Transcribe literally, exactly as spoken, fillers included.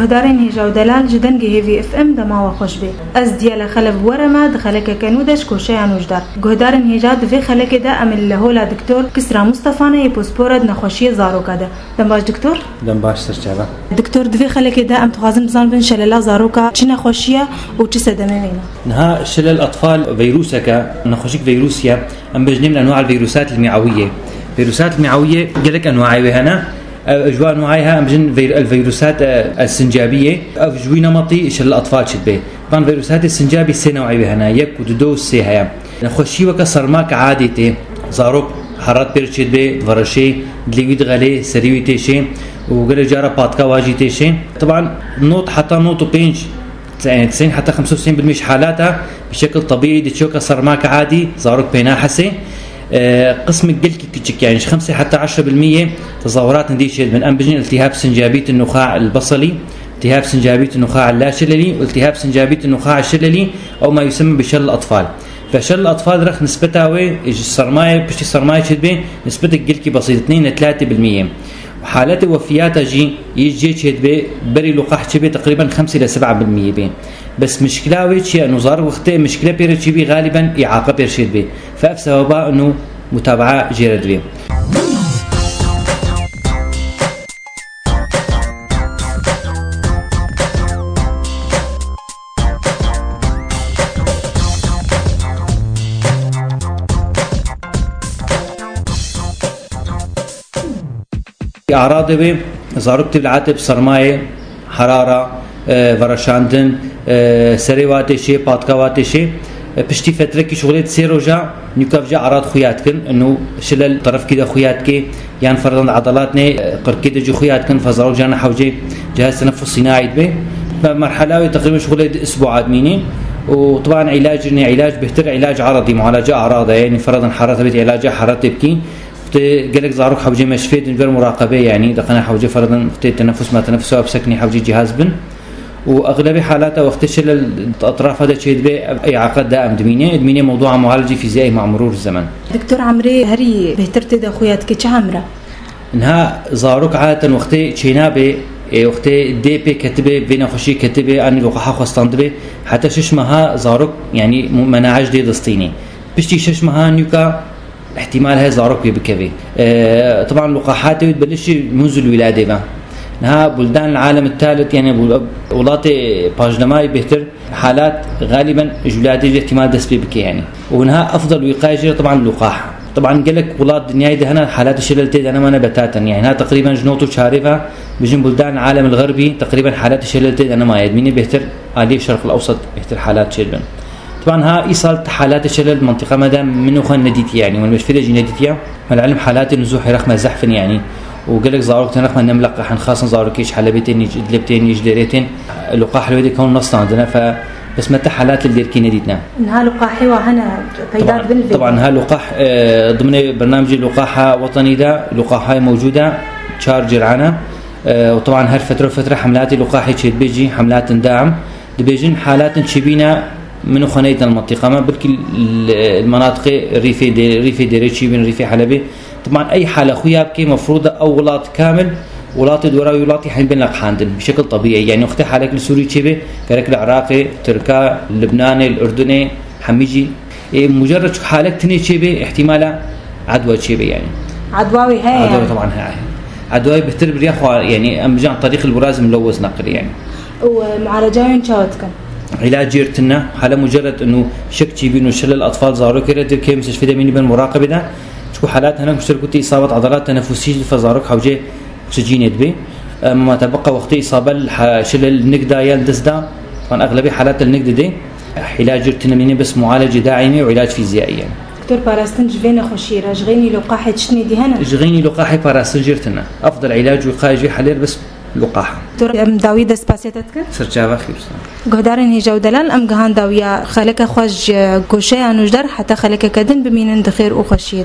Guhdarên hêja û delal ji dengê Hêvî F M dema we xweş bê. Ez Diyale Xelef were me di xelekeke nû de ji goşeya nûjdar. Guhdarên hêja di vê xelekê de em li hola Doktor Kisra Mustafa ne yê pospora di nexweşiyê zaroka de. Dem baş Doktor. Dem baş serçava. Doktor, di vê xelekê de em dixwazin bizanbin şelela zaroka çi nexweşiye û çi sedemê wê ne? Niha şilel atfal vîruseke, nexweşik vîrusiye, em bêjin min enwa el vîrusat el mîawiyê. Vîrusat el mîawiyê gelek enwayê wê hene. Ev, ji wan wayê ha em bijin veyr-, el veyrusa, e, el sincabiyê. Ev ji wî nematî şil atfal çi dibe. Van veyrusatê sincabî sê new'ê wê hene. Yek û du, du û sê heye. Nexweşî weke sermak adî tê. Zarok herat pêr çê dibe, divereşê, dilê wî dixelê, serî wî têşê û gelek cara patka wa jî têşê. Tiban not heta not û pênc, yani tisîn heta xemsa û tisîn bil mî ji halata bi şekil tebîî diçe weke sermak adî, zarok pê nahesê. E, qismek gelkî kiçik, yani ji xemsê heta eşre bil mî yê tezahuratin dî çê dibin. Em bijin iltihab sincabî ti nuxa'a el-basalî, iltihab sincabî ti nuxa'a el-laşilelî û iltihab sincabî ti nuxa'a el-şilelî, ew ma yusemme bi şel atfal. Ve şel atfal rex nisbeta wê ji sermayê, piştî sermayê çê dibê, nisbetek gelkî besît, itnîn û telatîn bil mî yê. Û haletê wefiyata jî yê cê çê dibê, berî luqah çê bê, teqrîben xemsî le seb'a bil mî yê bê. Bes mişkila wê çi ye? Eno zarok wextê mişkile pêre çêbî, galiben îaqa pêr çê dibê. Fe ev sebeba eno mutabaa jê re dibê. Aradê wê zarok tê li etê bi sermayê, herara, e, vereşandin, e, serê wa têşê, patka wa têşê. E, piştî fetrekî şixulê di sê roja nûka vêca arad xuya dikin. Eno şilel terefkî de xuya dikê, yan ferdan di edelat nê, e, qirkê de jî xuya dikin, fe zarok jana hewcê cihaz tenefusî naît bê. Ve merhala wê teqrîben şixulê di isbûa dimînê. Û tiban îlac nê, îlac bêhtir îlac aradî, mualace arada, yani ferdan heraret bêt îlaca heratê bikî. Wextê gelek zarok hewcê meşfê din ver muraqebê, yani dixine hewcê ferdan wextê tenefus ma tenefus wa biseknî hewcê cihaz bin. Û exlebê halata wextê şilel etrafa de çê dibê, ev îaqa daim dimîne, dimîne mewdua mualece fîziyayî ma murûr zemen. Doktor, emrê herî bêhtir tê de xuya dike çi emre? Niha zarok adeten wextê çênabê, ê, wextê dê pê ketibê, vê nexweşiyê ketibê, anî luqaha xwe standibê, heta şeş meha zarok, yani mu-, menae ji dê distînê. Piştî şeş meha nûka îhtîmal heye zarok wê bikevê. E, tiban luqahatê wê belişî munzul wîladê ve. Niha buldan alem talit, yani bu-, welatê paşdemayî bêhtir halat galiben ji wîladê jî îhtîmal dest pê bike yani. Û niha efdal wîqayê jî tiban luqah. Tiban gelek welat dinyayê de hene halatê şilel tê de nemane betaten. Yani niha teqrîben ji not û çarê ve bijin buldan alem el-xerbî teqrîben halatê şilel tê de nemaye. Dimîne bêhtir aliyê Şerq el-Ewsat bêhtir halat çê dibin. Tiban ha îsal ti halatê şilel mentiqa me de min û xwe nedîtiye, yani min meşfê de jî nedîtiye. Mel ilim halatê nuzûhê rexme zehf in yani. Û gelek zarok tên rexme nemleqehin, xasin zarokê ji Helebê tên, ji Idlib tên, ji Dêrê tên. Luqah li wê de kewin nestandine, fe bes me ti halat li dêrkî nedîtine. Niha luqahê wa hene peyda dibin vê. Taban ha luqah, e, dimnê bernamecê luqaha wetenî de, luqahay mewcûd e, çar cîran e. E, û taban her fetre fetre hemlatê luqahê çêdibê jî, hemlatin daim. Dibêjin halatin çêbîne min û xwe neytin li mentiqa me, belkî li, li menatiqê rîfê dê-, rîfê dêrê çêbîn, rîfê Helebê. Timan ey hale xuya bikê, mefrûd e ew welat kamil, welatê dora wî welatî hemî bên leqehandin. Bi şekil tebîî. Yani wextê halek li Sûrî çêbê, gerek li Iraqê, Tirka, Libnanê, li Urdunê, hemî jî. Ê, mucerred çik halek tinê çêbê, îhtîmala edwa çêbê yani. Edwa wê heye yani. Edwa taban heye. Edwayê bêhtir biriya xwe, yani em bijîn terîq el-buraz milewez neqil yani. Û, e, mualece wê çawa dikin? Îlac jê re tune, hala mucerred eno şek çêbî û şilel atfal zarokê re dê bikê mistişfê de mînî bin muraqebê de. Çiku halat hene ku şer ku tê îsabet edelat tenefusî jî dife zarok hewcê oksijînê dibê. E, ma tebeqa wextê îsabe li ha-, şilel nik da ya li dest da, van exlebê halat li nik didê. Îlac jê re tune mînî bes mualece daîmî û îlac fîziyayî yani. Doktor, parastin ji vê nexweşiyê re, ji xeynî luqahê çi tiştê dî hene? Ji xeynî luqahê parastin jê re tune. Efdal îlac wîqayê jê helêr bes luqah. Doktor, em dawî destpasê te dikin. Serçava xêr sağ ol. Guhdarên hêja û delal, em gihan dawiya xeleke xwe ji goşeya nûjdar heta xelekeke din bimînin di xêr û xweşiyê.